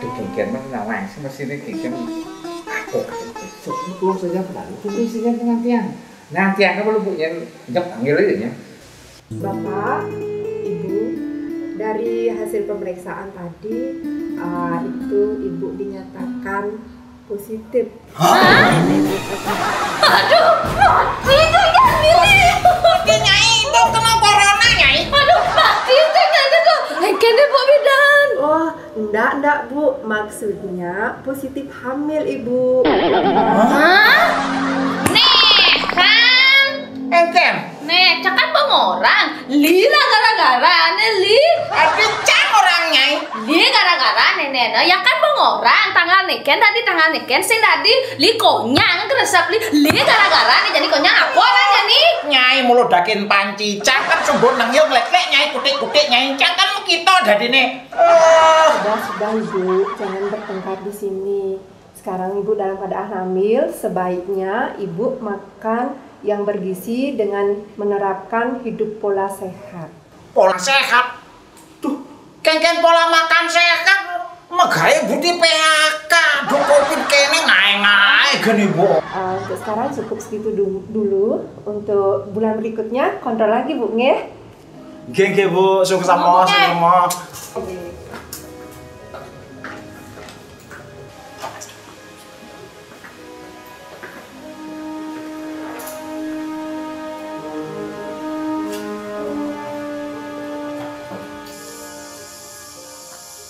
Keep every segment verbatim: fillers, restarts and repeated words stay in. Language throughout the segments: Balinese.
Genggen mah nawang sih masih ini genggen. Aku kesuk itu saja berlalu. Itu sih kan dengan tiang. Nah, tiang apa lu punya jawab panggil aja ya. Bapak, Ibu, dari hasil pemeriksaan tadi, eh, itu Ibu dinyatakan positif. Hah? Aduh, mati tuh Yasmini. Mati, Nyai, itu kena corona, Nyai. Aduh, mati tuh Nyai tuh. Engkene, Bu Bidan. Oh, ndak, ndak, Bu. Maksudnya positif hamil, Ibu. Hah? Nih, kan? Engken. Nih, cak kan bengorang. Li lah gara-gara, nih, Li. Tapi cang orang, Nyai. Li gara-gara, nih, nih, nih. Ya kan bengorang, tanggal nih, kan tadi tanggal nih, kan sing tadi Li konyang, keresep Li. Li gara-gara, nih, jadi konyang apa lah, jadi? Nyai mulo dakin panci, cang kan sumber nang yo ngleklek, Nyai, kutik-kutik, Nyai. Cang kan kita dadine. Eh. Sudah, sudah, Ibu. Jangan bertengkar di sini. Sekarang Ibu dalam keadaan hamil, sebaiknya Ibu makan yang bergizi dengan menerapkan hidup pola sehat. Pola sehat? Duh, kengken pola makan sehat, megawe budi P H K, duh, covid kene ngae-ngae geni, Bu. Eh, untuk sekarang cukup segitu du-, dulu. Untuk bulan berikutnya kontrol lagi, Bu, nggih. Nggih, nggih, Bu. Sukses sama, sukses sama.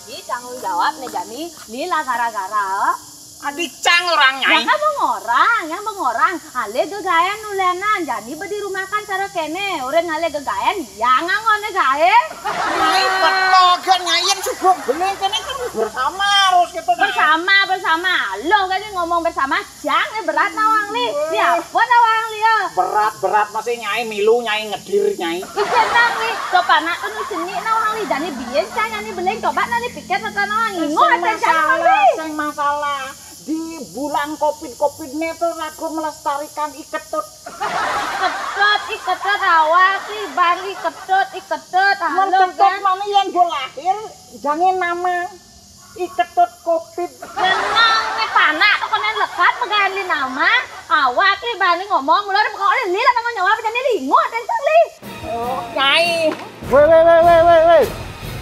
Ih, tanggung jawab nih, Jani. Ini lah gara-gara. Adi cang orang, Nyai. Ya kan bengorang, yang bengorang. Ale gegaen nulenan, Jani be di rumah kan cara kene. Orang ale gegaen, yang ngangone gae. Nyai, betul kan, Nyai, yang sudah beli kene kan bersama harus kita, Nyai. Bersama, bersama. Lo kan ngomong bersama, Jang, ini berat nawang li. Ini apa nawang li ya? Berat, berat masih Nyai milu, Nyai ngedir, Nyai. Ijen nang li, coba nak tuh sini nawang li, Jani biyen cang, Jani beling, coba nani pikir tentang nawang. Ingat, sing masalah, sing masalah. Di bulan covid covid ini tuh aku melestarikan iketut. Iketut, iketut, awak, iban, iketut, iketut, halo, iketut kan? Mana yang gue lahir, jangan nama. Iketut covid. Tenang, ne panak to konen lekat megaen li nama. Awak li bani ngomong, mula pokoknya li lah tanggung jawab, jadi li ingot, dan sang li. Oh, Nyai. Weh, weh, weh, weh, weh, weh.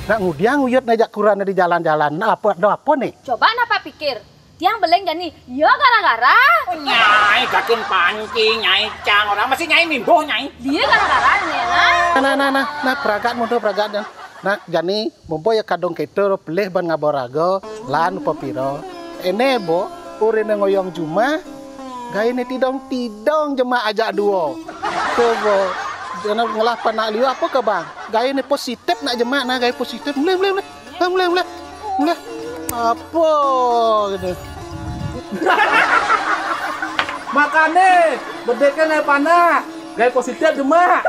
Nak ngudiang uyut nejak kuran di jalan-jalan. Nak apa, ada apa nih? Coba napa pikir? Tiang beleng jani, ya gara-gara. Oh, Nyai, gakin panci, Nyai cang. Orang masih Nyai mimbuh, Nyai. Dia gara-gara nih, nah. Nah, nah, nah, nah, nah, peragat mudah peragat. Nah, jani, mumpo ya kadung kita pelih ban ngabaraga, lan pepira. Ene, Bo, urine ngoyong jumah, gaene tidong-tidong jemah ajak duo. Tuh, Bo, jana ngelah panak liu apa ke bang? Gaene positif nak jemah, nah, gae positif. Mleh, mleh, mleh. Mleh, mleh, mleh. Mleh. Apa gitu? Makane, bedeke naik panak. Gae positif jemah.